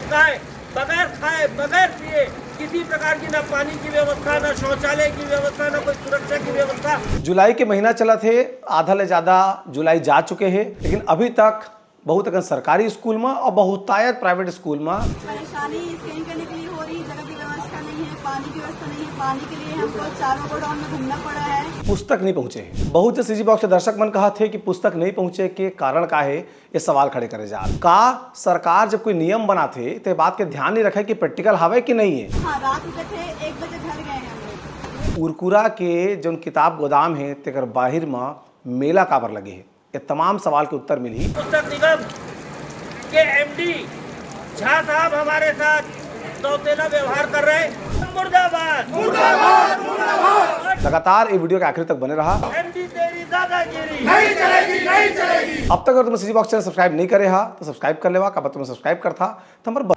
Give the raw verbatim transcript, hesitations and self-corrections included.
खाए, बगैर खाए, बगैर पिए, किसी प्रकार की ना पानी की व्यवस्था, ना शौचालय की व्यवस्था, ना कोई सुरक्षा की व्यवस्था। जुलाई के महीना चलत हे, आधा ले ज्यादा जुलाई जा चुके हे, लेकिन अभी तक बहुत अकन सरकारी स्कूल म अउ बहुतायत प्राइवेट स्कूल म परेशानी स्कैन करने के लिए हो रही, जगह की व्यवस्था नहीं है, पानी की व्यवस्था नहीं है, पानी के लिए हमको चारों गोडाउन में घूमना पड़ा है। पुस्तक नहीं पहुंचे हे। बहुत से सीजी बॉक्स के दर्शक मन कहत हे कि पुस्तक नहीं पहुंचे के कारण का हे, ये सवाल खड़े करे जा। का सरकार जब कोई नियम बनाथे, ते बात के ध्यान नहीं रखे कि प्रैक्टिकल हवे कि नहीं है? हाँ, रात उठे थे, एक बजे घर गए हैं हम लोग। कुरकुरा के जोन किताब गोदाम हे, तेकर बाहिर म मेला काबर लगे हे? ये तमाम सवाल के उत्तर मिलही। पुस्तक निगम के एमडी झा साहब हमारे साथ सौतेला व्यवहार कर रहे हैं। मुर्दाबाद, मुर्दाबाद, मुर्दाबाद। लगातार ये वीडियो के आखिरी तक बने रहा। एमडी तेरी दादागिरी नहीं चलेगी, नहीं चलेगी। अब तक अगर तुमने सीजी बॉक्स चैनल सब्सक्राइब नहीं करे हा, तो सब्सक्राइब कर लेवा। काबर तुमने सब्सक्राइब करथा, तो हमर ब-